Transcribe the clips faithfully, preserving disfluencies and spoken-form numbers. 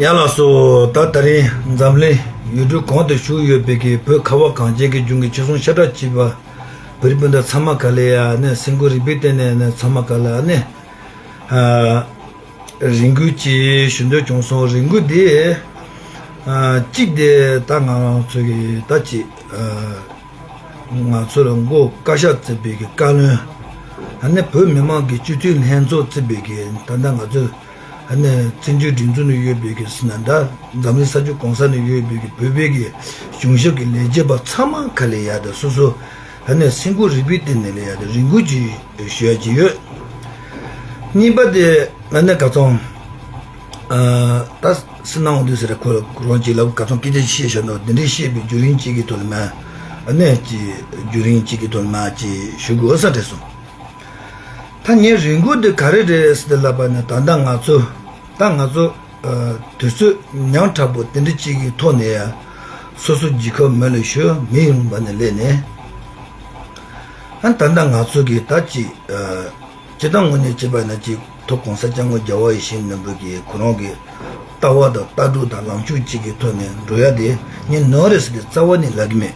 ཡ་ལགས་སོ། ད་ད་རིང་འཛམ་གླིང་ཡུལ་གྲུ་གང་དུ་བཞུགས་ཡོད་པའི་གི་བོད་ཁ་བ་གངས་ཅན་གྱི་ལྗོངས་ཀྱི་ཆོལ་གསུམ་ཤ་ཁྲག་གཅིག་པ་བོད་རིགས་སྤུན་ཟླ་ཚང་མ་ག་ལེ་ཡ་ནས་སེམས་ཁུར་རིག་པའི་སྟེང་ནས་ནས་ཚང་མ་ག་ལེ་ཡ་ནས་ཨ་རེ་སྐུལ་ཅིག་ཞུ་འདོད་བྱུང་སོང་། རེ་སྐུལ་དེ་ཨ་གཅིག་དེ་ད་ང་རང་ཚོ་གི་ད་ཅིག་ཨ་ང་ཚོ་ལ་མགོ་བཀའ་ཤག་བརྩིས་པའི་གི་བཀའ་བློན། ཨ་ནི་བོད་མི་མང་གི་སྤྱི་འཐུས་ལྷན་ཚོགས་བརྩིས་པའི་གི་ད་ལྟ་ང་ཚོ་ཨ་ནི་བཙན་བྱོལ་སྒྲིག་འཛུགས་ནང་ཡོད་པའི་གི་ཟེར་ན་ད་འཛམ་གླིང་ས་ཕྱོགས་གང་ས་ནང་ཡོད་པའི་གི་བོད་པའི་གི་གཞུང་ཞབས་ཀྱི་ལས་བྱེད་པ་ཚང་མ་ག་ལེ་ཡ་དང་སོ་སོ་ཨ་ནི་སེམས་ཁུར་རིག་པའི་སྟེང་ནས་ལས་ཡ་དང་རེ་སྐུལ་ཅིག་ཞུ་ཡ་ཅིག་ཡོད། གཉིས་པ་དེ་ཨ་ནི་ག་ཚོང་ཨ་ད་སི་ནང་འོང་དུས་ཟེར་ཁོ་ཁོ་རང་ཅིག་ལ་ག་ཚོང་སྐད་ཆ་བཤད་བཞག་འདུག་དེ་འདྲའི་བཤད་པའི་བརྒྱུད་རིམ་གཅིག་གི་ཐོག་ལ་མ་ཨ་ནི་ཅིག་བརྒྱུད་རིམ་གཅིག་གི་ཐོག་ལ་མ་ཅིག་ཞུ་དགོས་ས་རེད་སོང་། ད་ངའི་རེ་སྐུལ་འདི་ག་རེ་རེད་ཟེར་ལབ་པ་ནི་ད་ལྟ་ང་ཚོ་ད་ང་ཚོ་ཨ་དུས་ཚོད་ཉག་ཕྲ་པོ་དེ་འདྲ་གཅིག་གི་ཐོག་ནས་ཡ་སོ་སོ་རྒྱལ་ཁབ་མི་ལ་ཞོལ་མི་ཡོང་པ་ནས་སླེབས་ནས་ཨ་ད་ལྟ་ང་ཚོ་གི་ད་ཅིག་ཨ་སྤྱིར་བཏང་ངོས་ནས་བྱས་པ་ན་ཅིག་ཐོག་གོང་ས་སྐྱབས་མགོན་རྒྱལ་བ་ཡིད་བཞིན་ནོར་བུ་གི་ཁོ་རང་གི་ལྟ་བ་དང་ལྟ་གྲུབ་དང་ལངས་ཕྱོགས་གཅིག་གི་ཐོག་ནས་འགྲོ་ཡ་དེ་ངས་ནོར་རེད་ཟེར་ཏེ་རྩ་བ་ནས་ལབ་ཀྱི་མེད།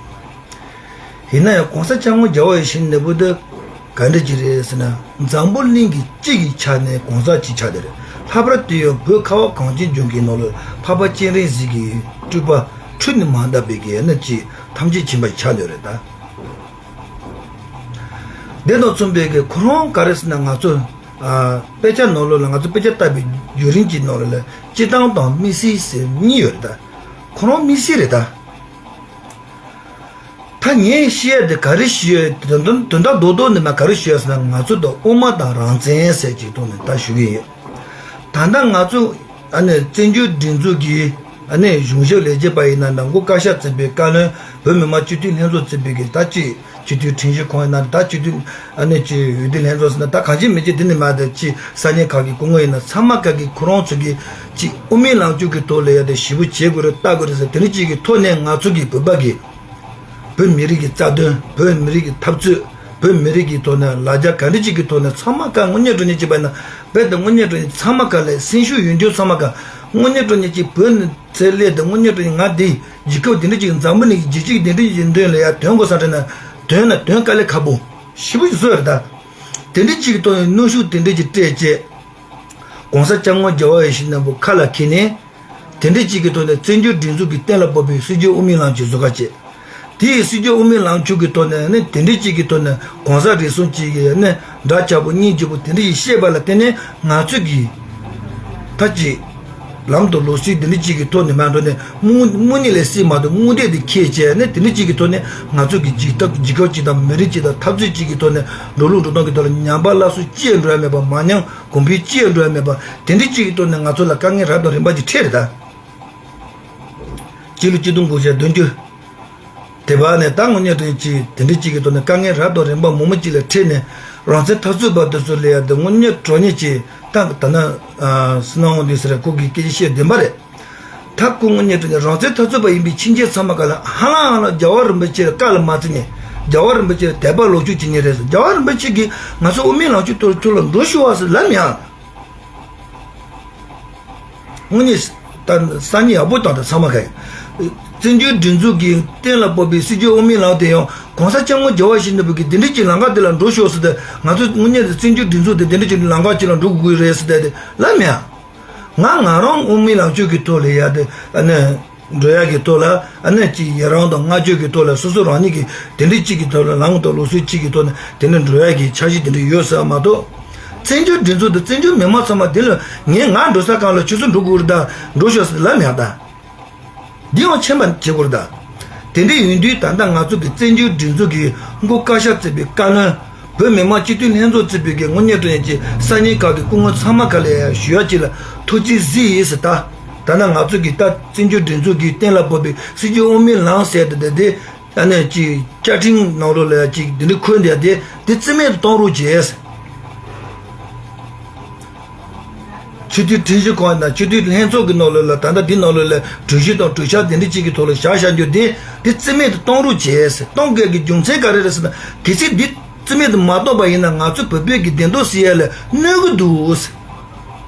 ཡིན་ན་ཡང་གོང་ས་སྐྱབས་མགོན་རྒྱལ་བ་ཡིད་བཞིན་ནོར་བུ་དེ་ག་འདྲ་ཅིག་རེད་ཟེར་ན་འཛམ་བུ་གླིང་གི་སྤྱི་ཡི་ཆ་ནས་གོང་ས་གཅིག་ཆགས་དེ་རེད། ལྷག་པར་དུ་ཡང་བོད་ཁ་བ་གངས་ཅན་ལྗོངས་ཀྱི་ནང་ལ་འཕགས་པ་སྤྱན་རས་གཟིགས་ཀྱི་སྤྲུལ་པ་འཁྲུལ་ནས་མ་འདས་པའི་གི་ཨ་ནི་ཅིག་ཐམས་ཅད་མཁྱེན་པ་ཆགས་ཡོད་རེད་ད། དེ་དང་མཚུངས་པའི་གི་ཁོ་རང་ག་རེ་ཟེར་ན་ང་ཚོ་ཨ་དཔེ་ཆ་ནང་ལོགས་ལ་ང་ཚོ་དཔེ་ཆ་ལྟ་བའི་བརྒྱུད་རིམ་གྱི་ནང་ལོགས་ལ་སྤྱིར་བཏང་དང་དམིགས་བསལ་ཟེར་གཉིས་ཡོད་རེད་ད། ཁོ་རང་དམིགས་བསལ་རེད་ད། ད་ངས་བཤད་ཡ་དེ་ག་རེ་ཞུ་ཡ་དོན་དོན་དོན་དག་རྡོག་རྡོག་ནི་མ་ག་རེ་ཞུ་ཡ་ཟེར་ན་ང་ཚོ་དང་དབུ་མ་དང་རང་བཙན་ཟེར་གྱི་ཐོག་ནས་ད་ཞུ་གི་ཡིན། ད་ལྟ་ང་ཚོ་ཨ་ནི་བཙན་བྱོལ་སྒྲིག་འཛུགས་ཀྱི་ཨ་ནི་གཞུང་ཞབས་ལས་བྱེད་པ་ཡིན་ན་ད་མགོ་བཀའ་ཤག་བརྩིས་པའི་བཀའ་བློན་བོད་མི་མང་སྤྱི་འཐུས་ལྷན་ཚོགས་བརྩིས་པའི་གི་ད་ཅི་སྤྱི་འཐུས་ཁྲིམས་ཞིབ་ཁང་ཡིན་ན་ད་སྤྱི་འཐུས་ཨ་ནི་ཅི་འོས་བསྡུ་ལྷན་ཚོགས་ཟེར་ན་ད་གང་ཅི་མི་ཅི་དེ་ནི་མ་ད་ཅི་ས་གནས་ཁག་གི་སྐུ་ངོ་ཡིན་ན་ཚང་མ་ཁག་གི་ཁོ་རང་ཚོ་གི་ཅི་དབུ་མའི་ལམ་ཕྱོགས་ཀྱི་ཐོག་ལ་ཡ་དེ་ཞིབ་པོ་བྱེད་དགོས་རེད་ལྟ་དགོས་རེད་ཟེར་དེ་འདྲ་ཅིག་གི་ཐོག་ནས་ང་ཚོ་གི་བོད་པ་གི་བོད་མི་རིགས་ཀྱི་རྩ་དོན། བོད་མི་རིགས་ཀྱི་འཐབ་རྩོད། བོད་མི་རིགས་ཀྱི་ཐོག་ནས་ལ་རྒྱ་ག་འདྲ་ཅིག་གི་ཐོག་ནས་ཚང་མ་ཀ་དངོས་གནས་དྲང་གནས་ཅིག་པ་ན་རྦད་དེ་དངོས་གནས་དྲང་གནས་ཚང་མ་ཀ་ལས་སེམས་ཤུགས་ཡོད་རྒྱུ་ཚང་མ་ཀ་དངོས་གནས་དྲང་གནས་ཅིག་བོད་ནས་ཚེ་སླེབས་དེ་དངོས་གནས་དྲང་གནས་ང་འདི་རྒྱལ་ཁབ་དེ་འདྲ་ཅིག་འཛམ་བུ་གླིང་གི་རྒྱལ་སྤྱི་དེ་འདྲ་ཅིག་མདུན་ལ་ཡ་དོན་དགོས་ས་དྲན་ན་དོན་ན་དོན་དཀའ་ལས་ཁག་པོ་ཞེ་པོ་ཅིག་བཟོས་རེད་ད། དེ་འདྲ་ཅིག་གི་ཐོག་ནས་གནོན་ཤུགས་དེ་འདྲ་ཅིག་སྤྲད་བྱས། གོང་ས་སྐྱབས་མགོན་རྒྱལ་བ་ཡིད་བཞིན་ནོར་བུ་ཁ་ལ་འཁྱེར་ནས། དེ་འདྲ་ཅིག་གི་ཐོག་ནས་བཙན་བྱོལ་སྒྲིག་འཛུགས་ཀྱི་གཏན་ལ་ཕབ་པའི་སྲིད་བྱུས་དབུ་མའི་ལམ་ཕྱོགས་བཟོ་ཁ་བྱས། དེའི་སྲིད་བྱུས་དབུ་མའི་ལམ་ཕྱོགས་ཀྱི་ཐོག་ནས་ནི་དེ་འདྲ་ཅིག་གི་ཐོག་ནས་གོང་ས་རེ་ཟུང་ཅིག་གིས་ནི་འདྲ་ཆགས་པོ་སྙིང་རྗེ་པོ་དེ་འདྲ་ཞིག་བཤད་པ་ལ་བརྟེན་ནས་ང་ཚོས་ཀྱིས་ད་ཅིག་ལམ་དང་ལུགས་སྲོལ་དེ་འདྲ་ཅིག་གི་ཐོག་ནས་མ་འགྲོ་ནས་དངོས་དངོས་གནས་ལས་སྲིད་མ་གཏོགས་དངོས་འབྲེལ་དེ་ཁས་བྱས་ནས་དེ་འདྲ་ཅིག་གི་ཐོག་ནས་ང་ཚོ་གི་རྒྱལ་ཁབ་རྒྱལ་ཁབ་ཅིག་དང་མི་རིགས་ཅིག་དང་འཐབ་རྩོད་ཅིག་གི་ཐོག་ནས་འགྲོ་ལུགས་འགྲོ་སྟངས་ཀྱི་ཐོག་ལ་ཉམས་པ་སླར་གསོ་ཅི་ཡང་འགྲོ་ཡ་མེད་པ་མ་ཉམས། གོང་འཕེལ་ཅི་ཡང་འགྲོ་ཡ་མེད་པ་དེ་འདྲ་གཅིག་གི་ཐོག་ནས་ང་ཚོ་ལ་དཀའ་ངལ་རབ་དང་རིམ་པ་ཅིག་འཕྲད་རེད་ད། སྤྱི་ལོ་ཆིག་སྟོང་དགུ་བརྒྱ་བདུན་ཅུ། དེ་བར་ནས་ད་དངོས་གནས་དྲང་གཅིག་དེ་འདྲ་གཅིག་གི་ཐོག་ནས་དཀའ་ངལ་རབ་དང་རིམ་པ་མང་པོ་ཅིག་ལ་འཕྲད་ནས་རང་བཙན་འཐབ་རྩོད་པ་དེ་ཚོ་ལ་ཡ་དེ་དངོས་གནས་དྲང་གནས་ཀྱི་ད་ད་ན་སི་ནང་འོང་དུས་ཟེར་ཁོ་གི་སྐད་ཆ་བཤད་བདེན་པ་རེད། ད་ཁོ་དངོས་གནས་དྲང་གནས་རང་བཙན་འཐབ་རྩོད་པ་ཡིན་པའི་ཕྱིན་ཆད་ཚང་མ་ག་ལ་ཧ་ལམ་ཧ་ལམ་རྒྱལ་བ་རིན་པོ་ཆེ་ལ་བཀའ་ལ་མ་བརྩི་ནས་རྒྱལ་བ་རིན་པོ་ཆེ་ལ་དད་པ་ལོག་སྤྱོད་བྱེད་མཁན་རེད་ཟེར། རྒྱལ་བ་རིན་པོ་ཆེ་གིས་ང་ཚོ་དབུ་མའི་ལམ་ཕྱོགས་ཐོག་ལ་འགྲོ་ཤོག་ཟེར་ལབ་མྱོང་། དངོས་གནས་ད་སང་ཉིན་ཡག་པོ་བཏང་དང་ཚང་མ་ག་ཡིན། བཙན་བྱོལ་སྒྲིག་འཛུགས་ཀྱི་གཏན་ལ་ཕབ་པའི་སྲིད་བྱུས་དབུ་མའི་ལམ་དེ་ཡང་གོང་ས་སྐྱབས་མགོན་རྒྱལ་བ་ཡིད་བཞིན་ནོར་བུ་གིས་འདི་འདྲ་ཅིག་ལམ་ཁ་དེ་ལ་འགྲོ་ཤོག་ཟེར་ཏེ་ང་ཚོ་དངོས་གནས་དུ་བཙན་བྱོལ་སྒྲིག་འཛུགས་དེ་འདི་འདྲ་ཅིག་ལམ་ཁ་ཅིག་ལ་འགྲོ་དགོས་ཀྱི་རེད་ཟེར་ཏེ་ལབ་མེད་ཨ། ང་ང་རང་དབུ་མའི་ལམ་ཕྱོགས་ཀྱི་ཐོག་ལ་ཡ་དེ་ཨ་ནི་འགྲོ་ཡ་གི་ཐོག་ལ་ཨ་ནི་ཅིག་ཡི་རང་དང་བསྔགས་བརྗོད་ཀྱི་ཐོག་ལ་སོ་སོ་རང་ཉིད་ཀྱི་དེ་འདྲ་གཅིག་གི་ཐོག་ལ་ལམ་དང་ལུགས་སྲོལ་གཅིག་གི་ཐོག་ནས་དེ་འདྲ་འགྲོ་ཡ་གི་འཆར་གཞི་དེ་འདྲ་ཡོད་ཟེར་བ་མ་གཏོགས། བཙན་བྱོལ་སྒྲིག་འཛུགས་དང་བཙན་བྱོལ་མི་མང་ཚང་མ་དེ་ལ་ངས་ང་འགྲོ་ས་གང་ལ་ཁྱོད་ཚོ་འགྲོ་དགོས་རེད་ད་འགྲོ་ཤོག་ཟེར་ལབ་མེད་ད། འདི་ཡང་མཁྱེན་པ་བྱེད་དགོས་རེད་ད། དེ་འདྲ་ཡིན་དུས་ད་ལྟ་ང་ཚོ་གི་བཙན་བྱོལ་སྒྲིག་འཛུགས་ཀྱི་མགོ་བཀའ་ཤག་བརྩིས་པའི་བཀའ་བློན། བོད་མི་མང་སྤྱི་འཐུས་ལྷན་ཚོགས་བརྩིས་པའི་གི་དངོས་གནས་དྲང་གནས་ཀྱི་ས་གནས་ཁག་གི་སྐུ་ངོ་ཚང་མ་ག་ལ་ཡ་ཞུ་ཡ་གཅིག་ལ་ཐུགས་རྗེ་གཟིགས་ཡིན་ཟེར་ད། ད་ནང་ང་ཚོ་གི་ད་བཙན་བྱོལ་སྒྲིག་འཛུགས་ཀྱི་གཏན་ལ་ཕབ་པའི་སྲིད་བྱུས་དབུ་མའི་ལམ་ཟེར་དེ་དེ་དེ་ཨ་ནི་ཅིག་བཅའ་ཁྲིམས་ནང་ལོགས་ལ་ཡ་ཅིག་དེ་འདྲ་འཁོད་འདུག་ཡ་དེ་དེ་རྩིས་མེད་དུ་གཏོང་རོགས་བྱས། སྤྱི་འཐུས་ཁྲིམས་ཞིབ་ཁང་ཡིན་ན་སྤྱི་འཐུས་ལྷན་ཚོགས་ཀྱི་ནང་ལོགས་ལ་ད་ལྟ་འདི་ནང་ལོགས་ལ་གྲོས་གཞི་དང་གྲོས་འཆར་དེ་འདྲ་གཅིག་གི་ཐོག་ལ་བཞག་བཞག་རྒྱུ་དེ་དེ་རྩིས་མེད་དུ་གཏོང་རོགས་བྱས། གཏོང་དགོས་ཀྱི་རྒྱུ་མཚན་ག་རེ་རེད་ཟེར་ན་གལ་སྲིད་འདི་རྩིས་མེད་དུ་མ་གཏོང་པ་ཡིན་ན་ང་ཚོ་བོད་པའི་གི་བདེན་དོན་སེལ་ཡ་ལ་གནོད་ཀྱི་འདུག་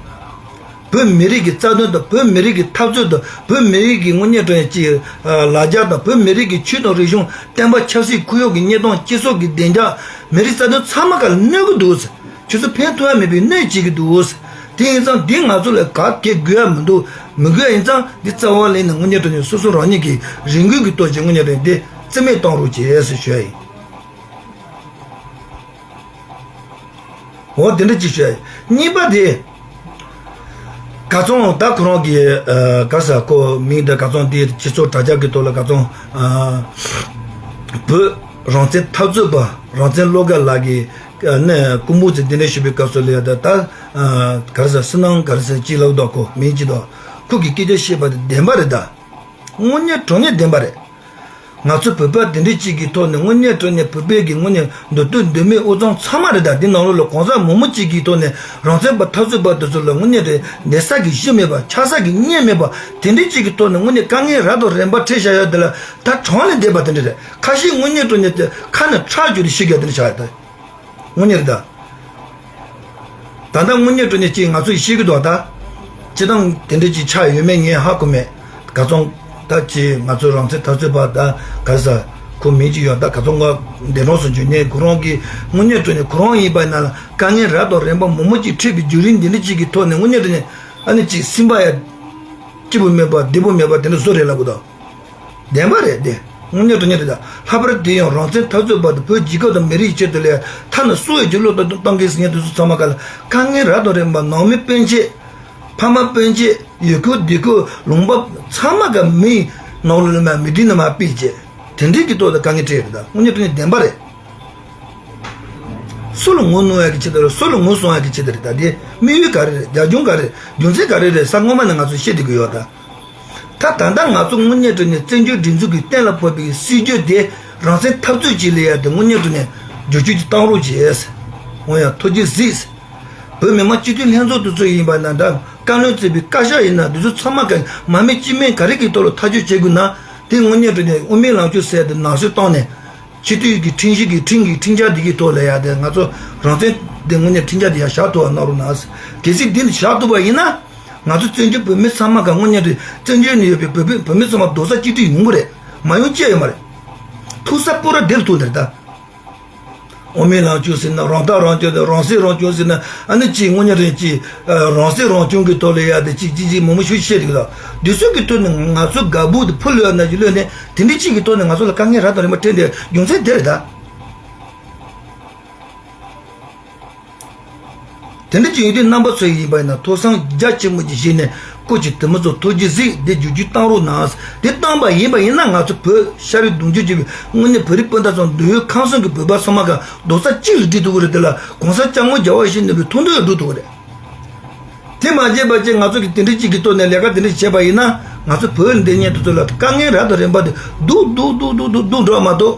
བོད་མི་རིགས་ཀྱི་རྩ་དོན་དང་། བོད་མི་རིགས་ཀྱི་འཐབ་རྩོད་དང་། བོད་མི་རིགས་ཀྱི་དངོས་གནས་དྲང་གནས་ཀྱི་ལ་རྒྱ་དང་། བོད་མི་རིགས་ཀྱི་ཆོས་དང་རིག་གཞུང་། བསྟན་པ་ཆབ་སྲིད་ཁོར་ཡུག་གི་གནས་སྟངས། སྤྱི་ཚོགས་ཀྱི་བདེ་འཇགས། མི་རིགས་རྩ་དོན་ཚང་མ་ག་ལ་གནོད་ཀྱི་འདུག་ཟེར། ཁྱོད་ཚོ་ཕན་ཐོགས་ཡ་མེད་པའི་གནོད་བྱེད་ཀྱི་འདུག་ཟེར། དེ་ཡིན་ཙང་འདི་ང་ཚོ་ལ་ག་གེ་དགོས་ཡ་མི་འདུག་མི་དགོས་ཡ་ཡིན་ཙང་འདི་རྩ་བ་ལེན་ནས་དངོས་གནས་དྲང་གནས་སོ་སོ་རང་ཉིད་ཀྱི་རེ་སྐུལ་གྱི་ཐོག་ཅིག་དངོས་གནས་དྲང་གནས་འདི་རྩིས་མེད་གཏོང་རོགས་བྱེད་ཟེར་ཞུ་ཡ་ཡིན། འོ་དེ་འདྲ་ཅིག་བཤད། གཉིས་པ་དེ། ག་ཚོང་ད་ཁོ་རང་གི་ཨ་ག་ས་ཁོ་མིང་དེ་ག་ཚོང་དེ་སྤྱི་ཚོགས་དྲ་རྒྱ་གི་ཐོག་ལ་ག་ཚོང་ཨ་བོད་རང་བཙན་འཐབ་རྩོད་པ་རང་བཙན་བློ་དགའ་ལགས་ཀྱི་ཨ་ནས་སྐུ་འབུམ་ཚེ་གདན་འདྲེན་ཞུས་པའི་སྐབས་སུ་ལ་ཡ་ད་ད་ཨ་ག་རེ་ཟེར། སི་ནང་ག་རེ་ཟེར་ཅིག་ལབ་འདུག་ཁོ་མིང་ཅིག་འདུག་ཁོ་གི་སྐད་ཆ་བཤད་པ་དེ་བདེན་པ་རེད་ད། དངོས་གནས་དྲང་གནས་བདེན་པ་རེད། ང་ཚོ་བོད་པ་དེ་འདྲ་གཅིག་གི་ཐོག་ནས་དངོས་གནས་དྲང་གནས་བོད་པའི་གི་དངོས་གནས་མདོ་སྟོད་མདོ་སྨད་དབུས་གཙང་ཚང་མ་རེད་ད། འདི་ནང་ལོགས་ལ་གང་ཟག་མང་པོ་གཅིག་གི་ཐོག་ནས་རང་བཙན་པ་འཐབ་རྩོད་པ་དེ་ཚོ་ལ་དངོས་གནས་དྲང་གནས་བསྡད་ས་གི་གཞི་མེད་པ། ཆགས་ས་གི་གཉེན་མེད་པ། དེ་འདྲ་གཅིག་གི་ཐོག་ནས་དངོས་གནས་དཀའ་ངལ་རབ་དང་རིམ་པ་འཕྲད་བཞག་ཡ་དེ་ལ་ད་དྲང་ལས་འདས་པ་དེ་འདྲ་རེད། ཁ་ཤས་དངོས་གནས་དྲང་གནས་དེ་ཁ་ནས་ཁྲག་རྒྱུག་རེ་ཤི་ག་དེ་འདྲ་ཆགས་ཡ་ད། དངོས་གནས་རེད་ད། ད་ལྟ་དངོས་གནས་དྲང་གནས་ཅིག་ང་ཚོ་ཡིས་ཤེས་ཀྱི་འདུག་ད། སྤྱིར་བཏང་དེ་འདྲ་ཅིག་ཆགས་ཡོད་མེད་ངས་ཧ་གོ་མེད། ག་ཚོང་ད་ཅིག་ང་ཚོ་རང་བཙན་འཐབ་རྩོད་པ་ད་ག་ས་ཁོ་མིང་ཅིག་ཡོད་ད། ག་ཚོང་ང་འདས་གྲོངས་སུ་འཇུག་ནས་ཁོ་རང་གི་དངོས་གནས་དྲང་གནས་ཁོ་རང་ཡིན་པ་ཡིན་ན་ལ་དཀའ་ངལ་རབ་དང་རིམ་པ་མང་པོ་ཅིག་འཕྲད་པའི་བརྒྱུད་རིམ་འདི་འདྲ་ཅིག་གི་ཐོག་ནས་དངོས་གནས་དྲང་གནས་ཨ་ནི་ཅིག་སེམས་པ་ཡ་སྐྱིད་པོ་མེད་པ་བདེ་པོ་མེད་པ་དེ་འདྲ་བཟོ་རེད་ལབ་གི་འདུག་བདེན་པ་རེད་དེ། དངོས་གནས་དྲང་གནས་རེད་ད། ལྷག་པར་དེ་ཡང་རང་བཙན་འཐབ་རྩོད་པ་དང་བོད་རྒྱལ་ཁབ་དང་མི་རིགས་ཆེད་དུ་ལས་ཐ་ན་སྲོག་ཡི་རྒྱུ་ལོ་དང་བཏང་གི་ཟེར་མཁན་དེ་ཚོ་ཚང་མ་ག་ལ་དཀའ་ངལ་རབ་དང་རིམ་པ་ནང་མི་སྤུན་མཆེད། ཕ་མ་སྤུན་མཆེད། ཡུལ་སྐོར་སྡོད་སྐོར་ལུང་པ་ཚང་མ་ག་མི་ནང་ལོགས་ལ་མ་མི་དྲིན་ནི་མ་སྤེལ་བྱས། དེ་འདྲའི་གི་ཐོག་ལ་དཀའ་ངལ་འཕྲད་རེད་ད། དངོས་གནས་དྲང་གནས་བདེན་པ་རེད། སུ་ལ་ངོ་གནོང་ཡ་གི་ཆེད་དུ་རེད། སུ་ལ་ངོ་སྲུང་ཡ་གི་ཆེད་དུ་རེད་ད། དེ་དམིགས་ཡུལ་ག་རེ་རེད། རྒྱབ་ལྗོངས་ག་རེ་རེད། རྒྱུ་མཚན་ག་རེ་རེད་ཟེར་སྔོན་མ་ནས་ང་ཚོས་བཤད་བསྡད་ཀྱི་ཡོད་ད། ད་ད་ལྟ་ང་ཚོ་དངོས་གནས་དྲང་གནས་བཙན་བྱོལ་སྒྲིག་འཛུགས་ཀྱིས་གཏན་ལ་ཕབ་པའི་སྲིད་ཇུས་དེ་རང་བཙན་འཐབ་རྩོད་ཅིག་ལས་ཡ་དེ་དངོས་གནས་དྲང་གནས་བསྒྱུར་བཅོས་ཅིག་བཏང་རོགས་བྱས། འོ་ཡ་ཐུགས་རྗེ་གཟིགས། བོད་མི་མང་སྤྱི་འཐུས་ལྷན་ཚོགས་དེ་ཚོ་ཡིན་པ་ན་འདྲ། བཀའ་བློན་གཙོས་པའི་བཀའ་ཤག་ཡིན་ན་དེ་ཚོ་ཚང་མ་ག་མ་མི་སྤྱི་མི་ག་རེ་གི་ཐོག་ལ་ཐག་གཅོད་བྱེད་དགོས་ན་དེ་དངོས་གནས་དྲང་གནས་དབུ་མའི་ལམ་ཕྱོགས་ཟེར་དེ་ནང་གསེས་བཏང་ནས། སྤྱི་འཐུས་ཀྱི་ཁྲིམས་གཞི་གི་ཁྲིམས་ཀྱི་ཁྲིམས་འཆར་འདི་གི་ཐོག་ལ་ཡ་དེ་ང་ཚོ་རང་བཙན་དེ་དངོས་གནས་ཁྲིམས་འཆར་དེ་ཡ་བཞག་ཐུབ་པ་གནང་རོགས་གནང་། གལ་སྲིད་འདི་ནི་བཞག་ཐུབ་པ་ཡིན་ན། ང་ཚོ་བཙན་བྱོལ་བོད་མི་ཚང་མ་ག་དངོས་གནས་དྲང་བཙན་བྱོལ་ནས་ཡོད་པའི་བོད་བོད་བོད་མི་ཚང་མ་རྡོག་རྩ་གཅིག་སྒྲིལ་ཡོང་གི་རེད། མ་ཡོང་ཅི་ཡོད་མ་རེད། ཐུག་ས་པོ་ར་དེར་ཐུག་འདིར་ད། དབུ་མའི་ལམ་ཕྱོགས་ཟེར་ན། རང་ཐག་རང་གཅོད་དང་། རང་སྲིད་རང་སྐྱོང་ཟེར་ན། ཨ་ནི་ཅིག་དངོས་གནས་དྲང་གནས་ཅིག་ཨ་རང་སྲིད་རང་སྐྱོང་གི་ཐོག་ལ་ཡ་དེ་ཅིག་ཅིག་ཅིག་མང་པོ་ཞིག་བཤད་འདུག་ད། འདི་ཚོ་གི་ཐོག་ནས་ང་ཚོ་ག་བུ་དེ་ཕུ་ལོས་ན་ཅིག་ལོས་ནས་དེ་འདྲ་ཅིག་གི་ཐོག་ནས་ང་ཚོ་ལ་དཀའ་ངལ་རབ་དང་རིམ་པ་འཕྲད་འདི་རྒྱུ་མཚན་དེ་རེད་ད། དེ་འདྲ་ཅིག་ཡོད་དུས་རྣམ་པ་ཚོ་ཡིན་པ་ཡིན་ན་ཐོག་སང་རྒྱ་ཆེན་པོ་ཅིག་བཞེས་ནས་སྐུ་མཁྱེན་དེ་མོ་ཚོ་ཐུགས་རྗེ་གཟིགས། འདི་བསྒྱུར་བཅོས་བཏང་རོགས་གནང་། འདི་བཏང་པ་ཡིན་པ་ཡིན་ན་ང་ཚོ་བོད་ཤ་རུས་གདུང་རྒྱུད་ཅིག་དངོས་གནས་བོད་རིགས་སྤུན་ཟླ་ཚོ་འདོད་ཡོན་ཁམས་གསུམ་གྱི་བོད་པ་ཚང་མ་ག་རྡོག་རྩ་གཅིག་ལ་སྒྲིལ་ཐུབ་ཀྱི་རེད། དེ་ལ་གོང་ས་སྐྱབས་མགོན་རྒྱལ་བ་ཡིད་བཞིན་ནོར་བུའི་ཐུགས་འདུན་ཡང་འགྲུབ་ཐུབ་ཀྱི་རེད། དེ་མ་བྱས་པ་བྱས་ང་ཚོ་གིས་དེ་འདྲ་གཅིག་གི་ཐོག་ནས་ལས་ཀ་དེ་འདྲ་བྱས་པ་ཡིན་ན་ང་ཚོ་བོད་འདི་ཉིད་དུ་ཚོ་ལ་དཀའ་ངལ་རབ་དང་རིམ་པ་དེ་སྡུག་སྡུག་སྡུག་སྡུག་སྡུག་སྡུག་འགྲོ་མ་གཏོགས་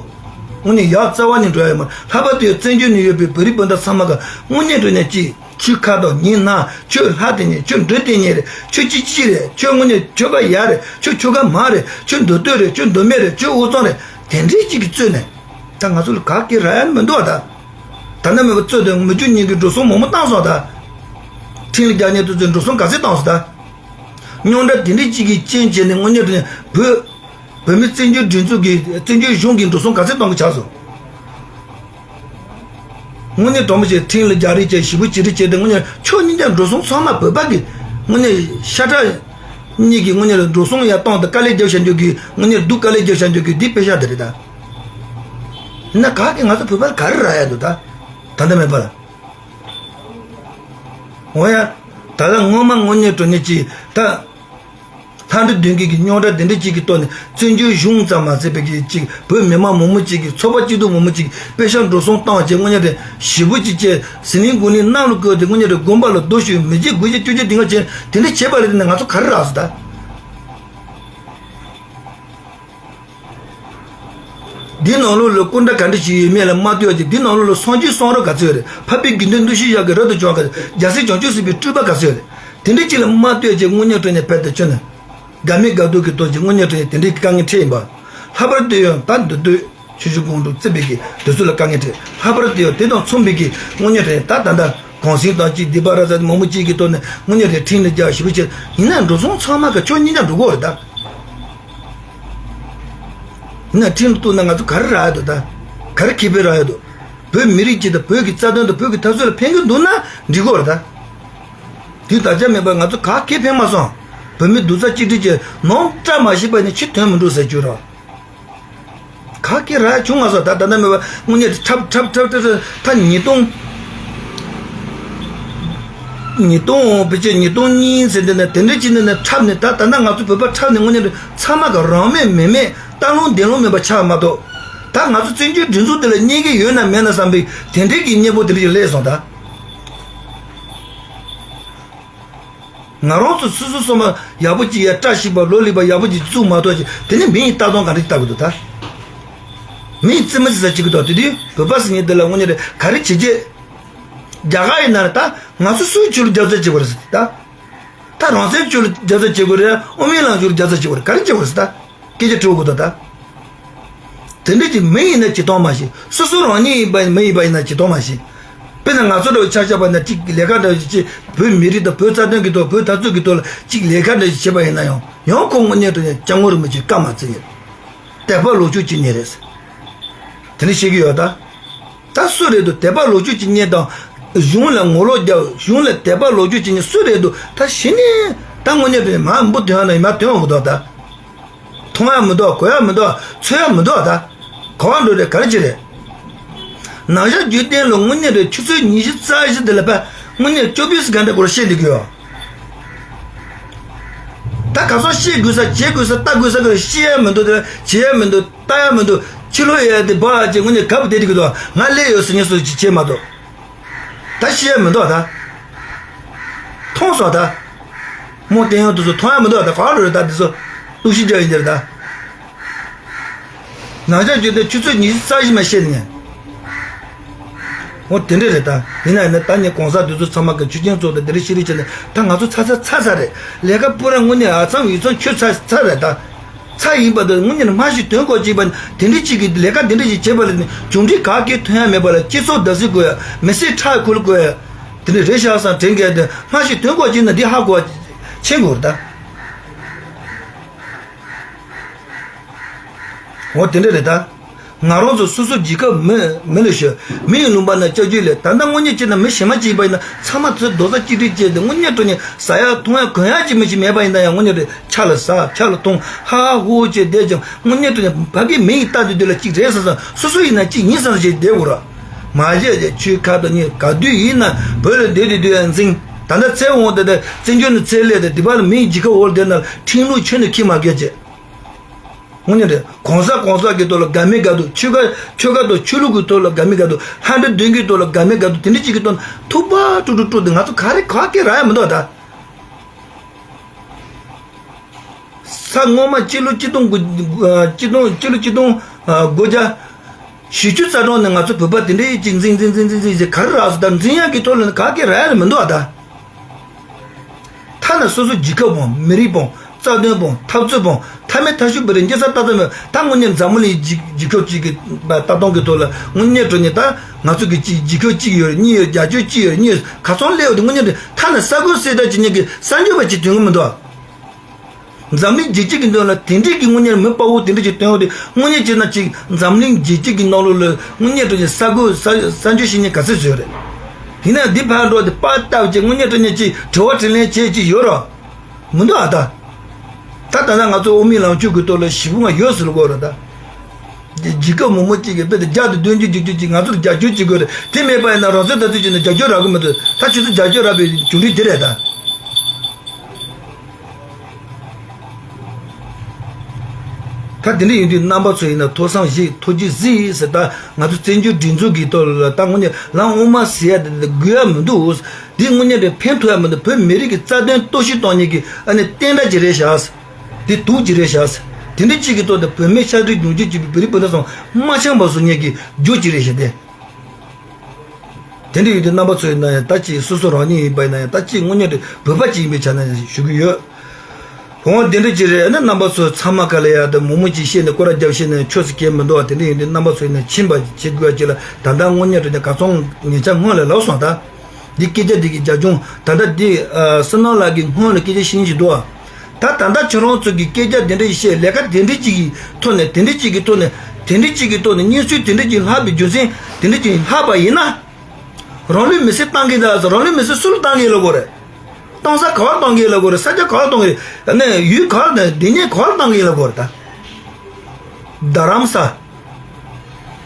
དངོས་གནས་ཡར་རྩ་བ་ནས་འགྲོ་ཡ་ཡོད་མ་རེད། ལྷག་པར་དུ་བཙན་བྱོལ་ནས་ཡོད་པའི་བོད་རིགས་སྤུན་ཟླ་ཚང་མ་ག་དངོས་གནས་དྲང་གནས་ཅིག་ཆོས་ཁ་དོག་ཉིན་ནག་ཆོས་ལྷ་དེ་ཉིད་ཆོས་འབྲུག་དེ་ཉིད་རེད། ཆོས་སྐྱིད་སྐྱིད་རེད། ཆོས་དངོས་གནས་ཆོལ་ཁ་ཡག་རེད། ཆོས་ཆོལ་ཁ་མང་རེད། ཆོས་མདོ་སྟོད་རེད། ཆོས་མདོ་སྨད་རེད། ཆོས་དབུས་གཙང་རེད། དེ་འདྲའི་གཅིག་གིས་རྩོད་ནས་ད་ང་ཚོ་ལ་ག་གེ་རག་ཡ་མི་འདུག་ཨ། ད་ད་ལྟ་མེད་པ་རྩོད་དེ་མི་རྒྱུ་གཉིས་ཀྱི་འགྲོ་སོང་མང་པོ་བཏང་སོང་ད། ཁྲིམས་ལ་རྒྱག་ཉེན་དུ་ཚོས་འགྲོ་སོང་ག་ཚད་བཏང་སོང་ད། རྙོག་དྲ་དེ་འདྲའི་གཅིག་གིས་རྐྱེན་བྱས་ནས་དངོས་གནས་དྲང་གནས་བོད་བོད་མི་བཙན་བྱོལ་སྒྲིག་འཛུགས་ཀྱི་བཙན་བྱོལ་གཞུང་གིས་འགྲོ་སོང་ག་ཚད་གཏོང་གི་ཆགས་སོང་། དངོས་གནས་དྲང་པོ་བྱས་ཁྲིམས་ལ་རྒྱག་རེས་བྱས་ཞེ་པོ་ཅིག་རེད་བྱས་ཏེ་དངོས་གནས་ཕྱོགས་གཉིས་ཀྱང་འགྲོ་སོང་ཚང་མ་བོད་པ་གི་དངོས་གནས་ཤ་ཁྲག་གཉིས་ཀྱི་དངོས་གནས་ལ་འགྲོ་སོང་ཡང་བཏང་སྟེ་དཀའ་ལས་རྒྱབ་བཞག་རྒྱུ་གི་དངོས་གནས་སྡུག་དཀའ་ལས་རྒྱབ་བཞག་རྒྱུ་གི་འདི་དཔེ་ཤག་དེ་རེད་ད། ཡིན་ན་ག་གི་ང་ཚོ་བོད་པ་ལ་ག་རེ་རག་ཡ་འདུག་ད། ད་ལྟ་མེད་པ་ལ། འོ་ཡ། ད་ལྟ་སྔོན་མ་དངོས་གནས་དྲང་གནས་ཀྱི་ད། ལྷ་འདྲེ་གདོན་བགེགས་ཀྱི་རྙོག་དྲ་དེ་འདྲ་གཅིག་གི་ཐོག་ནས་བཙན་བྱོལ་གཞུང་ཙམ་མ་ཟད་པའི་གི་གཅིག་བོད་མི་མང་མང་པོ་གཅིག་གི་ཚོགས་པ་སྐྱིད་སྡུག་མང་པོ་གཅིག་དཔེ་ཤག་འགྲོ་སོང་བཏང་བྱས་དངོས་གནས་དྲང་ཞེ་པོ་གཅིག་བྱས་ཟི་ལིང་དགུང་ལིང་གནམ་ལ་བསྐོར་ཏེ་དངོས་གནས་དྲང་དགོན་པ་ལ་རྡོ་གཞུས་མི་རྗེ་དགུ་བརྒྱ་བཅུ་བརྒྱ་དེ་སྔ་བྱས་དེ་འདྲ་བྱས་པ་རེད་དེ་ནས་ང་ཚོ་ག་རེ་རག་སོང་ད། འདི་ནང་ལོགས་ལ་སྐུ་འདྲ་ག་འདྲ་ཞིག་ཡོད་མེད་ལ་མ་ལྟོས་ཀྱི་འདི་ནང་ལོགས་ལ་སངས་རྒྱས་གསུང་རབ་ག་ཚོད་རེད། འཕགས་པའི་དགེ་འདུན་འདུ་ཤེས་བཞག་གི་རབ་ཏུ་བྱུང་བ་ག་ཚོད། རྒྱལ་སྲས་བྱང་ཆུབ་སེམས་དཔའི་སྤྲུལ་པ་ག་ཚོད་རེད། དེ་འདྲ་ཅིག་ལ་མ་ལྟོས་ཀྱི་དངོས་གནས་དྲང་གནས་བལ་དུ་ཆོད་ནས་དགའ་མེད་དགའ་སྡུག་གི་ཐོག་ཅིག་དངོས་གནས་དྲང་གནས་དེ་འདྲའི་དཀའ་ངལ་འཕྲད་ཡིན་པ། ལྷག་པར་དུ་ཡང་ད་འདི་དུས་ཆུ་བཞི་སྒང་དྲུག་བརྩིས་པའི་གི་དུས་ཚོད་ལ་དཀའ་ངལ་འཕྲད། ལྷག་པར་དུ་ཡང་དེ་དང་མཚུངས་པའི་གི་དངོས་གནས་དྲང་གནས་ད་ད་ལྟ་ གུང་སེང་དང་གཅིག་སྡིག་པ་ར་ས་མང་པོ་གཅིག་གི་ཐོག་ནས་དངོས་གནས་རེད། ཁྲིམས་ལ་རྒྱག་ཞིབ་པོ་བྱས། ཡིན་ན་འགྲོ་སོང་ཚང་མ་ག་ཕྱོགས་གཉིས་ཀ་འགྲོ་གི་ཡོད་རེད་ད། ཡིན་ན་ཁྲིམས་ལ་གཏུགས་ན་ང་ཚོ་ག་རེ་རག་ཡ་འདུག་ད། ག་རེ་ཁེ་ཕན་རག་ཡ་འདུག་བོད་མི་རིགས་སྤྱི་དང་བོད་ཀྱི་རྩ་དོན་དང་བོད་ཀྱི་འཐབ་རྩོད་ལ་ཕན་གྱི་འདུག་ན་འགྲིག་གི་ཡོད་རེད་ད། དུས་ད་ཆ་མེད་པར་ང་ཚོ་ག་གེ་ཕན་མ་སོང་། བོད་མི་རྡོག་རྩ་གཅིག་སྒྲིལ་གྱིས་ནོར་བཀྲ་མ་ཤིས་པ་ནི་ཕྱི་དོན་མི་འགྲུབ་ཟེར་རྒྱུ་རེད། ག་གེ་རག་བྱུང་མ་སོང་། ད་ད་ལྟ་མེད་པ་དངོས་གནས་འཁྲབ་འཁྲབ་འཁྲབ་འཁྲབ་འཁྲབ་ད་ཉིས་སྟོང་། ཉིས་སྟོང་བེད་སྤྱད་ཉིས་སྟོང་གཉིས་ཟེར་འདི་ནས་དེ་འདྲ་ཅིག་འདི་ནས་འཁྲབ་ནས། ད་ད་ལྟ་ང་ཚོ་བོད་པ་འཁྲབ་ནས་དངོས་གནས་ཚང་མ་ག་རང་མེད་མི་མེད་སྟག་ལུང་བདེ་ལུང་མེད་པ་ཆགས་མ་གཏོགས། ད་ང་ཚོ་བཙན་བྱོལ་སྒྲིག་འཛུགས་འདི་ལ་གནས་ཀྱི་ཡོད་ན་མེད་ན་བསམ་པའི་དེ་འདྲའི་གི་གནས་བབ་དེ་འདྲ་ཅིག་སླེབས་སོང་ད། ང་རང་ཚོ་སོ་སོ་སོ་མ་ཡག་པོ་ཅིག་ཡ་བཀྲ་ཤིས་པ་ལོ་ལེགས་པ་ཡག་པོ་ཅིག་བཙུགས་མ་གཏོགས་ཅིག་དེ་ནས་མི་ཡི་ལྟ་སྟངས་ག་འདྲ་ཅིག་ལྟ་གི་འདུག་ད། མི་ཡི་རྩིས་མ་ཅིག་ཟ་བྱེད་ཀྱི་འདུག་དེ་དུས་བོད་པ་ཟེར་མཁན་དེ་ལ་དངོས་གནས་རེད་ག་རེ་བྱེད་ཀྱི། རྒྱ་གར་ཡིན་ན་རེད་ད། ང་ཚོ་སུའི་ཕྱོགས་ལ་རྒྱབ་སྐྱོར་བྱེད་དགོས་རེད་ཟེར་ད། ད་རང་བཙན་ཕྱོགས་ལ་རྒྱབ་སྐྱོར་བྱེད་དགོས་རེད། དབུ་མའི་ལམ་ཕྱོགས་ལ་རྒྱབ་སྐྱོར་བྱེད་དགོས་རེད། ག་རེ་བྱེད་དགོས་རེད་ཟེར་ད། སྐད་ཆ་དྲི་དགོས་འདུག་ད། དེ་འདྲ་ཅིག་མི་ཡིན་ན་ཅི་གཏོང་མ་ཤེས། སོ་སོ་རང་ཉིད་ཡིན་པ་མི་ཡིན་པ་ཡིན་ན་ཅི་གཏོང་མ་ཤེས། དཔེར་ན་ང་ཚོ་འདྲ་བོ་ཆ་བཞག་པ་ན་ཅིག་ལས་ཀ་འདྲ་བོ་ཅིག་བོད་མི་རིགས་དང་བོད་རྩ་དོན་གྱི་ཐོག་བོད་འཐབ་རྩོད་ཀྱི་ཐོག་ལ་ཅིག་ལས་ཀ་འདྲ་བོ་ཅིག་བྱེད་པ་ཡིན་ན་ཡང་ཡང་ཁོ་དངོས་གནས་དྲང་གནས་སྐྱབས་མགོན་རིན་པོ་ཆེ་བཀའ་མ་བརྩི་ཡོད། དད་པ་ལོག་སྤྱོད་ཅིག་ཉེ་རེད། དེ་འདྲ་བཤད་ཀྱི་ཡོད་ད། ད་སུ་རེད་འདུག་དད་པ་ལོག་སྤྱོད་ཅིག་རྙེད་དང་། གཞུང་ལ་ངོ་ལོག་རྒྱབ། གཞུང་ལ་དད་པ་ལོག་སྤྱོད་ཅིག་རྙེད་སུ་རེད་འདུག་ད་གཞི་ནས་ད་དངོས་གནས་རེད། མ་འབུ་དོན་ཡང་ན་མ་དོན་ཡང་མི་འདུག་ད། མཐོང་ཡང་མི་འདུག་གོ་ཡང་མི་འདུག་ཚོར་ཡང་མི་འདུག་ད། ག་བ་འགྲོ་རེད། ག་རེ་བྱེད་རེད། ནང་ཤར་རྒྱུད་སྟེང་ལ་དངོས་གནས་རེད། ཆུ་ཚོད་ཉི་ཤུ་རྩ་བཞི་དེ་ལ་ཕ་དངོས་གནས་ཅོ་བིས་གྷན་ཊ་སྐོར་བཤད་འདུག་གི་ཡོད། ད་ག་ཚོད་བཤད་དགོས་ས་བྱེད་དགོས་ས་ལྟ་དགོས་ས་གི་བཤད་ཡ་མི་འདུག་དེ་བྱེད་ཡ་མི་འདུག་ལྟ་ཡ་མི་འདུག་ཕྱི་ལོགས་ཡ་དེ་སྦ་ཅེ་དངོས་གནས་གབ་བསྡད་དེ་གི་འདུག་ང་སླེབས་ཡོད་ཟེར་ཉན་སོ་ཅིག་བྱེད་མ་འདུག་ད་བཤད་ཡ་མི་འདུག་ད། མཐོང་སོང་ད། མོ་བསྟན་ཡོང་དུས་སུ་མཐོང་ཡ་མི་འདུག་ད་ག་རུ་རེད་ད་དེ་ཚོ་གཏུག་བཤེར་རྒྱག་ཡིན་འདིར་ད། ནང་ཆ་བརྗོད་དེ་ཆུ་ཚོད་ཉི་ཤུ་རྩ་བཞི་མ་བཤད་ནས། འོ་དེ་འདྲ་རེད་ད། ཡིན་ན་ཡིན་ན་ད་ནི་གོང་ས་དེ་ཚོ་ཚང་མ་གི་ཆུ་རྐྱེན་ཚོགས་དང་དེ་འདྲ་ཤེས་རིག་བྱས་ནས་ད་ང་ཚོ་ཚ་ཚ་ཚ་ཚ་རེད། ལས་ཀ་སྤུ་ར་དངོས་གནས་ཨ་ཚང་ཡིག་ཚང་ཁྱོད་ཚ་ཚ་རེད་ད། ཚ་ཡིན་པ་དང་དངོས་གནས་མ་ཞིག་དོན་གོ་ཅིག་པ་དེ་འདྲ་ཅིག་གི་ལས་ཀ་དེ་འདྲ་ཞིག་བྱེད་པ་ལ་ནི་གྱོང་འཕྲི་ག་གེ་ཐོན་ཡ་མེད་པ་ལ་སྤྱི་ཚོགས་བརྡབ་གསིག་དགོས་ཡ། མི་སེར་ཁྲག་ཁུལ་དགོས་ཡ། དེ་འདྲ་རེད་ཤག་བསམ་དྲན་གི་ཡ་དེ་མ་ཞིག་དོན་གོ་ཅིག་ན་འདི་ཧ་གོ་བ་ཆེན་དགོས་རེད་ད། འོ་དེ་འདྲ་རེད་ད། ང་རང་ཚོ་སོ་སོ་རྒྱལ་ཁབ་མི་མི་ལ་ཤོད། མི་ཡི་ལུང་པ་ན་སྐྱབས་བཅོལ་ལས་ད་ལྟ་དངོས་གནས་བྱས་ན་མི་གཞན་མ་ཅིག་ཡིན་པ་ཡིན་ན་ཚང་མ་ཚོས་རྡོག་རྩ་གཅིག་སྒྲིལ་བྱས་ཏེ་དངོས་གནས་དྲང་གནས་ཟ་ཡ་འཐུང་ཡ་གོན་ཡ་ཅིག་མི་ཞིག་མེད་པ་ཡིན་ན་ཡང་དངོས་གནས་རེད། ཆ་ལ་ཟ་ཆ་ལ་འཐུང་ཧ་ཧ་ཧུ་ཧུ་བྱས་བསྡད་ཀྱང་དངོས་གནས་དྲང་གནས་ཕ་གི་མི་ཡི་ལྟ་དུས་དེ་ལ་གཅིག་རེད་བསམ་བསམ་སོ་སོ་ཡིན་ན་གཅིག་ཡིན་བསམ་བསམ་བྱས་བསྡད་དགོས་ར། མ་བྱས་ཏེ་ཆོལ་ཁ་དང་གཉིས་ག་དུས་ཡིན་ན་བོད་ལ་བསྡད་དུས་དུས་ཡ་འཛིང་། ད་ལྟ་བཙན་དབང་དེ་དང་བཙན་བྱོལ་ནས་བཙན་ལས་དང་དེ་བར་ལ་མི་ཡི་རྒྱལ་ཁབ་འོག་ལ་བསྡད་ན་ཁྲིམས་ལུགས་ཁྱོན་ནས་འཁྱེར་མ་དགོས་ཅེས། དངོས་གནས་རེད། གོང་ས་གོང་ས་གི་ཐོག་ལ་དགའ་མི་དགའ་སྡུག་ཆོལ་ཁ་ཆོལ་ཁ་དང་ཆོས་ལུགས་ཀྱི་ཐོག་ལ་དགའ་མི་དགའ་སྡུག་ལྷ་འདྲེ་གདོན་གྱི་ཐོག་ལ་དགའ་མི་དགའ་སྡུག་དེ་འདྲ་ཅིག་གི་ཐོག་ནས་ཐུག་པ་དཀྲུག་དཀྲུག་དཀྲུག་དེ་ང་ཚོ་ག་རེ་ག་གེ་རག་ཡ་མི་འདུག་ད། ས་སྔོན་མ་སྤྱི་ལོ་གཅིག་སྟོང་དགུ་སྤྱི་སྟོང་སྤྱི་ལོ་གཅིག་སྟོང་དགུ་བརྒྱ་བཞི་བཅུ་རྩ་གྲངས་ནས་ང་ཚོ་བོད་པ་དེ་འདྲ་ཅིག་འཛིང་འཛིང་འཛིང་འཛིང་འཛིང་ཞེས་ག་རེ་རག་སོང་། ད་འཛིང་ཡག་གི་ཐོག་ལ་ག་གེ་རག་ཡ་མི་འདུག་ད། ཐ་ན་སོ་སོ་རྒྱལ་ཁབ་སྤོང་མི་རིགས་སྤོང་རྩ་དོན་སྤོང་འཐབ་རྩོད་སྤོང་ཐ་མའི་ཐ་ཤུ་བི་རེ་སྐྱེ་ས་ཏག་ཏག་མེད། ད་དངོས་གནས་འཛམ་བུ་གླིང་རྒྱལ་རྒྱལ་ཁབ་ཅིག་གི་ལྟ་སྟངས་ཀྱི་ཐོག་ལ་དངོས་གནས་དྲང་གནས་ད་ང་ཚོ་གི་ཅིག་རྒྱལ་ཁབ་གཅིག་ཡོད་རེད། གཉིས་ཡོད། རྒྱ་ཆེ་གཅིག་ཡོད་རེད། གཉིས་ཡོད། ག་ཚོད་སླེབས་ཡོད་དེ་དངོས་གནས་དྲང་ཐ་ན་ས་ཁུལ་གསལ་བསྒྲགས་བྱེད་མཁན་གྱི་གསར་འགྱུར་བ་ཅིག་ཐོན་གི་མི་འདུག་འཛམ་གླིང་རྒྱལ་སྤྱི་གི་ནང་ལ་དེ་འདྲས་ཀྱི་དངོས་གནས་མི་དཔའ་བོ་དེ་འདྲས་ཀྱི་སྟོན་འོ་དེ་དངོས་གནས་བྱས་ན་ཅིག་འཛམ་གླིང་རྒྱལ་སྤྱི་གི་ནང་ལོགས་ལ་དངོས་གནས་དྲང་གནས་ས་ཁུལ་ས་ས་འཇོག་བྱེད་མཁན་ག་ཚོད་ཚོད་རེད། ཡིན་ན་འདི་ཕར་འགྲོ་དེ་པར་བཏབ་ཅིག་དངོས་གནས་དྲང་གནས་ཅིག་དྲི་བ་དྲིས་ལན་བྱེད་ཅིག་ཡོད་རོ། མི་འདུག་ཨ་ད། ད་ད་ལྟ་ང་ཚོ་དབུ་མའི་ལམ་ཕྱོགས་ཀྱི་ཐོག་ལ་ཞི་བོ་ང་ཡོད་ཟེར་ལ་གོ་ར་ད། རྒྱལ་ཁབ་མང་པོ་གཅིག་གིས་དཔེ་དེ་རྒྱ་དང་དོན་གཅིག་རྒྱུ་གཅིག་ང་ཚོར་རྒྱབ་སྐྱོར་བྱེད་དགོས་རེད། དེ་མེད་པ་ཡིན་ན་རང་སྲོག་དམ་བཙན་བྱས་ནས་རྒྱབ་སྐྱོར་རག་གི་མི་འདུག་ད་ཁྱོད་ཚོ་རྒྱབ་སྐྱོར་རག་པའི་བྱུང་རིམ་དེ་རེད་ད། ད་དེ་འདྲ་ཡིན་དུས་རྣམ་པ་ཚོ་ཡིན་ན་ཐོས་བསམ་བཞེས་ཐུགས་རྗེ་གཟིགས་ཟེར། ད་ང་ཚོ་བཙན་བྱོལ་སྒྲིག་འཛུགས་ཀྱི་ཐོག་ལ་ད་དངོས་གནས་ལམ་དབུ་མ་ཟེར་ཡ་དེ་དགོས་ཡ་མི་འདུག་འདི་དངོས་གནས་དེ་ཕན་ཐོགས་ཡ་མི་འདུག་བོད་མི་རིགས་ཀྱི་རྩ་དོན་གཏོར་བཤིག་གཏོང་མཁན་གྱི་ཨ་ནི་བསྟན་དགྲ་ཅིག་རེད་ཤག་དེ་དུག་ཅིག་རེད་ཤག་དེ་འདྲ་གཅིག་གི་ཐོག་ཏུ་བོད་མི་ཤ་སྟག་ཡོངས་ཁྱབ་ཅིག་བོད་རིགས་སྤུན་ཟླ་ཚོ་མ་འཆམ་པ་བཟོ་མཁན་གྱི་རྒྱུ་ཅིག་རེད་ཤག་དེ། དེ་འདྲ་ཡོད་དུས་རྣམ་པ་ཚོ་ཡིན་ན་ཡང་ད་ཅིག་སོ་སོ་རང་ཉིད་ཡིན་པ་ཡིན་ན་ཡང་ད་ཅིག་དངོས་གནས་དེ་བོད་པ་ཅིག་ཡིན་པའི་ཆ་ནས་ཞུ་གི་ཡོད། འོ་དེ་འདྲ་ཅིག་རེད། ཨ་ནི་རྣམ་པ་ཚོ་ཚང་མ་ག་ལ་ཡ་དེ་མོག་མོག་ཅིག་བཤད་ནས་སྐོར་ར་རྒྱབ་བཤད་ནས་ཆོས་སུ་གལ་མི་འདུག་བ། དེ་འདྲ་ཡིན་དུས་རྣམ་པ་ཚོ་ཡིན་ན་ཕྱིན་པ་བྱེད་དགོས་ཅིག་ལ་ད་ལྟ་དངོས་གནས་དྲང་གནས་ག་ཚོད་ངེད་ཅག་སྔོན་ལ་ལབ་སོང་ད། འདི་སྐད་ཆ་འདི་གི་རྒྱབ་ལྗོངས་ད་ལྟ་འདི་ཨ་བསོད་ནམས་ལགས་ཀྱི་སྔོན་ལ་སྐད་ཆ་བཤད་ཞིག་འདུག་ཨ། ད་ད་ལྟ་ཁྱོད་རང་ཚོ་གི་སྐད་ཆ་དེ་འདྲ་ཞིག་བཤད། ལས་ཀ་དེ་འདྲ་ཅིག་གི་ཐོག་ནས་དེ་འདྲ་ཅིག་གི་ཐོག་ནས་དེ་འདྲ་ཅིག་གི་ཐོག་ནས་གནས་ཚུལ་དེ་འདྲ་ཅིག་ལྷག་པའི་རྒྱུ་མཚན་དེ་འདྲ་ཅིག་ལྷག་པ་ཡིན་ན། རང་ལུས་མེར་སྲེག་བཏང་གི་ད་ཟེར། རང་ལུས་མེར་སྲེག་སུ་ལ་བཏང་གི་ལབ་དགོས་རེད། གཏོང་ས་ག་བར་གཏོང་གི་ལབ་དགོས་རེད། ས་ཆ་ག་བར་གཏོང་གི་རེད། ནས་ཡུལ་ག་བར་དང་སྡེ་གནས་ག་བར་བཏང་གི་ལབ་དགོས་རེད་ད། རྡ་རམ་ས།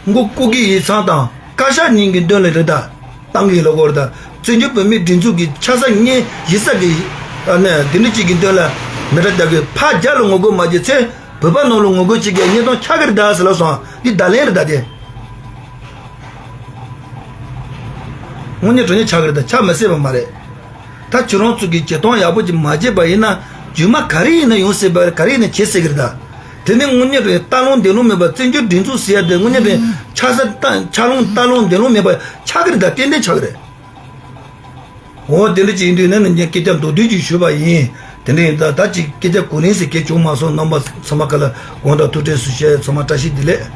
མགོ་སྐུ་སྒེར་ཡིག་ཚང་དང་བཀའ་ཤག་གཉིས་ཀྱི་མདུན་ལ་རེད་ད། བཏང་གི་ལབ་དགོས་རེད་ད། བཙན་བྱོལ་བོད་མིའི་སྒྲིག་འཛུགས་ཀྱི་ཆགས་ས་གཉིས་བཞི་ས་གི་ཨ་ནས་དེ་འདྲ་གཅིག་གི་མདུན་ལ་མེ་སྲེག་བརྒྱབ་གི། ཕར་རྒྱ་ལ་ངོ་རྒོལ་མ་བྱེད་ཚེ་བོད་པ་ནང་ལ་ངོ་རྒོལ་བྱེད་མཁན་ཉིས་སྟོང་ཆགས་ཀྱི་རེད་ད་ཟེར་ལབ་སོང་། འདི་བརྡ་ལན་རེད་ད་དེ། དངོས་གནས་དྲང་གནས་ཆགས་ཀྱི་རེད་ད། ཆགས་མ་སྲིད་པ་མ་རེད། ད་ཁྱོད་རང་ཚོ་གིས་བྱེད་སྟངས་ཡག་པོ་ཅིག་མ་བྱས་པ་ཡིན་ན། རྗེས་མ་ག་རེ་ཡིན་ན་ཡོང་སྲིད་པ་རེད། ག་རེ་ཡིན་ན་བྱེད་སྲིད་ཀྱི་རེད་ད། དེ་ནི་དངོས་གནས་རེད། ལྟ་ལོང་འདོད་ལོང་མེད་པ། བཙན་བྱོལ་སྒྲིག་འཛུགས་ཟེར་ཡ་དེ་དངོས་གནས་རེད། ཆགས་ས་ལྟ་ཆགས་ལོང་ལྟ་ལོང་འདོད་ལོང་མེད་པ་ཆགས་ཀྱི་རེད་ད། ཏན་ཏན་ཆགས་ཀྱི་རེད། འོ་དེ་འདྲ་ཅིག་ཡིན་དུས་ནི་ངས་སྐད་ཆ་མདོར་བསྡུས་ཅིག་ཞུས་པ་ཡིན། དེ་འདྲ་ཡིན་ད། ད་ཅིག་སྐད་ཆ་གོ་རིམ་ཟེར་གལ་བྱུང་མ་སོང་། རྣམ་པ་ཚང་མ་ག་ལ་དགོངས་དག་ཐུགས་ཁྲལ་ཞུ་བྱས། ཚང་མ་བཀྲ་ཤིས་བདེ་ལེགས།